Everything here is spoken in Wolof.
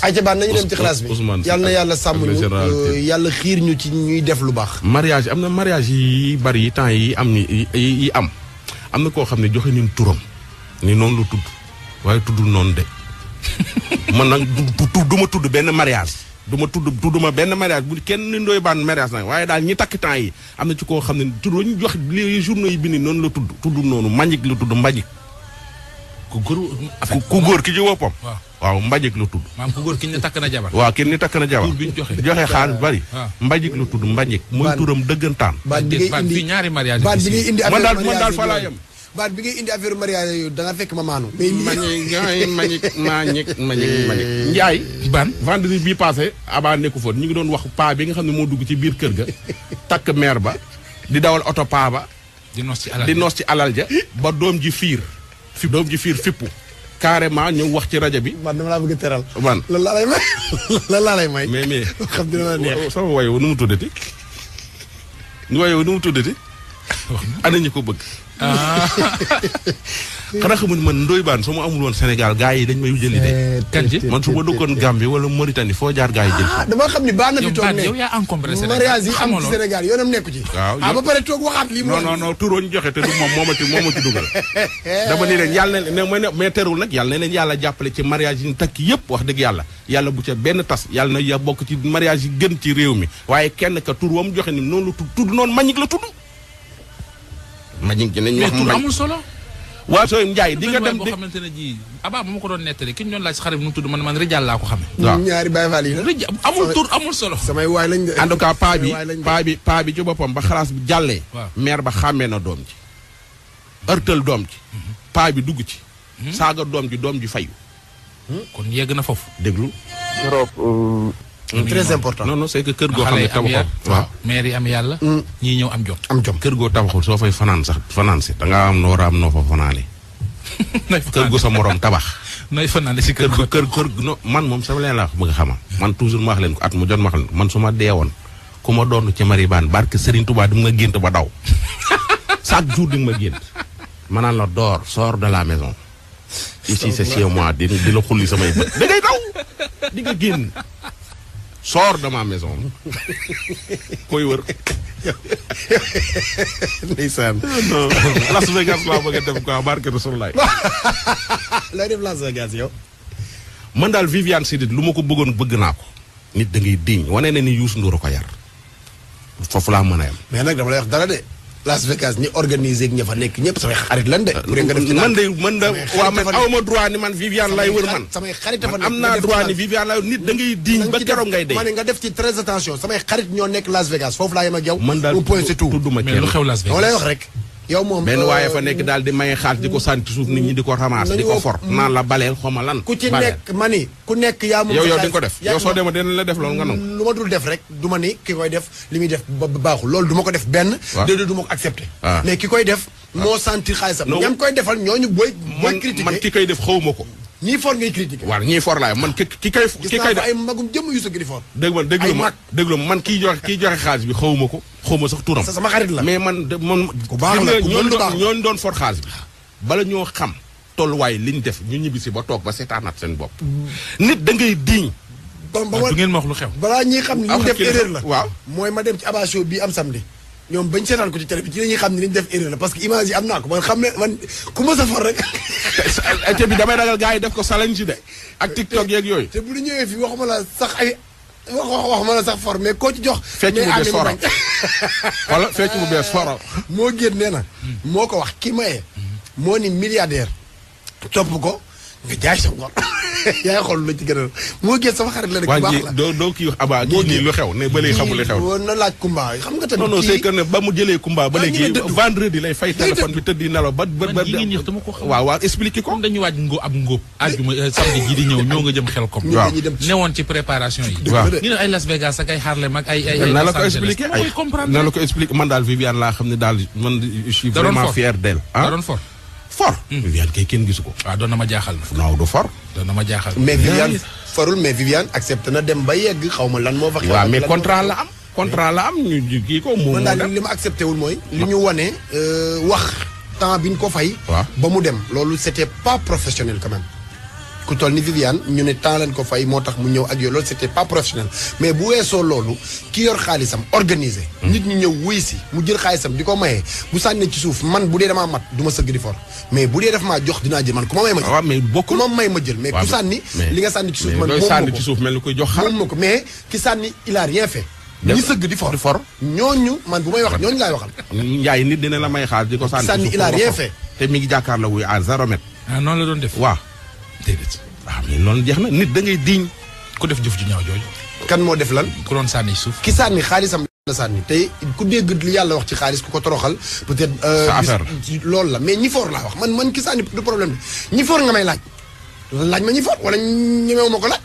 ayca baan nañu dem ci classe bi yàlla na yàlla sàmm ñu yàlla xiir ñu ci ñuy def lu baax. mariage am na mariage yi bari yi temps yi am am na koo xam ne joxe nañu turam ni noonu lu tudd waaye tuddul noonu de man nag du ma tudd benn mariage. tudduma benn mariage bu kenn Ndoye Bane mariage nag waaye daal ñi takk temps yi am na ci koo xam ne tudd ñu jox les journaux yi bind noonu la tudd noonu Mbagnick la tudd Mbagnick. ku góor ki ci woppam. waaw Mbagnick la tudd. maam ku góor ki ñu takk na jabar. waaw ki ñu takk na jabar. tur bi ñu joxe xaalis bari. Mbagnick la tudd Mbagnick. mooy turam dëggantaan. baat bi ngay indi ñaari mariage baat bi ngay indi affaire man daal fa laa yem. baat bi ngay indi affaire mariage yooyu da nga fekk ma maanu. Mbagnick Njaay ban vendredi bii passé Aba nekku fa ñu ngi doon wax paa bi nga xam ne moo dugg ci biir kër ga takk meer ba di dawal oto paa ba di noos ci alal ja ba doom ji fiir fippu carrément ñëw wax ci rajo bi. man dama laa bëgg a teral. man lan laa lay may. mais xam dina la neex. sama woyoo nu mu tuddati. ana ñu ko bëgg. xanaa xamul man Ndoye Bane su ma amul woon Sénégal gars yi dañ may jëli de. kan ci man su ma dëkkoon Gambie wala Mauritanie foo jaar gars yi jël. dama xam ni baax na fi toog ne yow yaa encombré Sénégal mariage yi am ci Sénégal yoonam nekku ci. waaw ba pare toog waxaat lii. non turoo ñu joxe te du moom moo ma ci dugal. dama ni leen yàlla na mais terul nag yàlla na leen yàlla jàppale ci mariage yi ñu takk yëpp wax dëgg yàlla bu ca benn tas yàlla na ya bokk ci mariage yi gën ci réew mi waaye kenn ka tur wa mu joxe ni noonu la tudd noonu Mbagnick la tudd. Mbagnick nañ wax tur amul solo. waaw sooy Ndiaye di nga dem boo xamante ne ji Aba ma ko doon nettali ki ñu doon laaj xarit bi nu mu tudd man Rijal laa ko xamee. waaw ñaari Baye Fall yi Rijal amul tur amul solo. samay waay lañ en tout cas paa bi ci boppam ba xalaas bi jàllee. maire ba xàmmee na doom ji. ërtal doom ji. paa bi dugg ci. saaga doom ji fayu. kon yegg na foofu. déglu. très important. non c'est que kër goo xam ne tabaxul waaw maire yi am yàlla. ñii ñëw am jom. kër goo tabaxul soo fay fanaan si da ngaa am noo war a am noo fa fanaane. kër gu sa morom tabax. nooy fanaane si kër no man moom sama leen laa bëgg a xamal. man toujours ma wax leen ko at mu jot ma wax leen ko man su ma deewoon ku ma doon ci Marie Bane barke Serigne Touba di nga gént ba daw chaque jour di nga ma gént. ma naan la door sors de la maison. ici c'est chez moi di la xulli samay bët da ngay daw di nga génn. sors de ma maison. koy wër. ndeysaan. non Las Vegas laa bëgg a dem quoi barke Rasulullah. looy def Las Vegas yow. man daal Viviane Chidid lu ma ko bëgg naa ko. nit da ngay diñ wane na ni Youssou Ndour a ko yar. foofu laa mën a yem. mais nag dama lay wax dara de. Las Vegas ñi organisé ak ña fa nekk ñëpp samay xarit lan de. pour nga def ci man de waaw man awma droit ni man Viviane lay wër man. samay xarit fa nekk am naa droit ni Viviane lay wër nit da ngay diñ ba keroog ngay dee. ma ne nga def ci très attention samay xarit ñoo nekk Las Vegas foofu laa yem ak yow. man daal tudduma mais lu xew Las Vegas dama lay wax rek. yow moom benn waaye fa nekk daal di maye xaalis di ko sànni suuf nit ñi di ko ramasse di ko for naan la baleel xoma lan. ku ci nekk ma ni ku nekk yaa moom. yow di nga ko def yow soo demee dina la def loolu nga nangu. lu ma dul def rek du ma ni ki koy def li muy def ba baaxul loolu du ma ko def benn. déedéet du ma ko accepté. mais ki koy def. moo sentir xaalisam. ñam koy defal ñooñu booy critiquer man ki koy def xawma ko. ñii for ngay critiquer. waaw ñii for laay man ki koy def ay magum jëm yu sa gën di for. déglu ma man kiy joxe xaalis bi xawma ko xawma sax turam. sama xarit la mais man ku baax la ñooñu doon for xaalis bi bala ñoo xam tolluwaay liñ def ñu ñibbisi ba toog ba seetaanaat seen bopp. nit da ngay diñ. du ngeen ma wax lu xew. balaa ñuy xam ni ñu def erreur la. waaw mooy ma dem ci Aba Show bii am samedi. ñoom bañ seetaan ko ci télé bi ci la ñuy xam ne li ñu def erreur la parce que image yi am naa ko man xam ne man ku ma sa for rek. te bi damay ragal gars yi def ko salañ ci de. ak TikTok yeeg yooyu. te bu ñu ñëwee fii waxuma la sax ay waxuma la sax for mais koo ci jox. fecc bu bees foro wala fecc bu bees foro. moo génn nee na. moo ko wax ki maye. moo ni milliardaire. topp ko nga jaay sa ngor. yaa ngi xool lu ci gën a moo génn sama xarit la rek. bu baax la doo kii wax Aba kii nii lu xew ne ba léegi xamul li xew. na laaj Kumba xam nga tamit. non c'est que ne ba mu jëlee Kumba ba léegi vendredi lay fay téléphone bi tëdd di nelaw ba. man yi ngeen yéex dama ko xam. waaw expliqué ko. dañu waaj ab ngóob. àjjuma samedi ji di ñëw ñoo nga jëm xel kom. waaw newoon ci préparation yi. waaw ñu ne ay Las Vegas ak ay Harlem ak ay na la ko expliqué na la ko expliqué man daal Viviane laa xam ne daal man je suis vraiment fier d'elle. da doon for. Viviane kay kenn gisu ko. waaw doon na ma jaaxal na. non du for. doon na ma jaaxal. mais Viviane farul mais Viviane accepté na dem ba yegg xaw ma lan moo fa. waaw mais contrat la am ñu kii ko. mu man daal li ma accepté wul mooy. li ñu wane wax temps bi ñu ko fay. waaw ba mu dem loolu c'était pas professionnel quand même. ku toll ni Viviane ñu ne temps leen ko fay moo tax mu ñëw ak yow loolu c'était pas professionnel mais bu weesoo loolu ki yor xaalisam organisé. nit ñi ñëw wuy si mu jël xaalisam di ko maye bu sànnee ci suuf man bu dee damaa mat du ma sëgg di for mais bu dee daf maa jox dinaa jël man ku ma may ma jël. waaw mais bokkul ku ma may ma jël mais ku sànni. li nga sànni ci suuf man moom sànni ci suuf mel ni koy jox xar. moom ma ko mais ki sànni il a rien fait. ñi sëgg di for ñooñu man bu may wax ñooñu laay waxal. Njaay nit dina la may xaar di ko sànni il a rien fait. te mi ngi jàkkaarloo wuy à 0 mètre. ah noonu la doon def. waaw déedéet. waaw mais loolu jeex na nit da ngay diñ. ku def jëf ju ñaaw jooju. kan moo def lan. ku doon sànni suuf. ki sànni xaalisam la sànni te ku dégg li yàlla wax ci xaalis ku ko toroxal peut-être. sa affaire loolu la mais ñi foor laa wax man ki sànni du problème bi ñi foor nga may laaj ma ñi foor wala ñemewu ma ko laaj.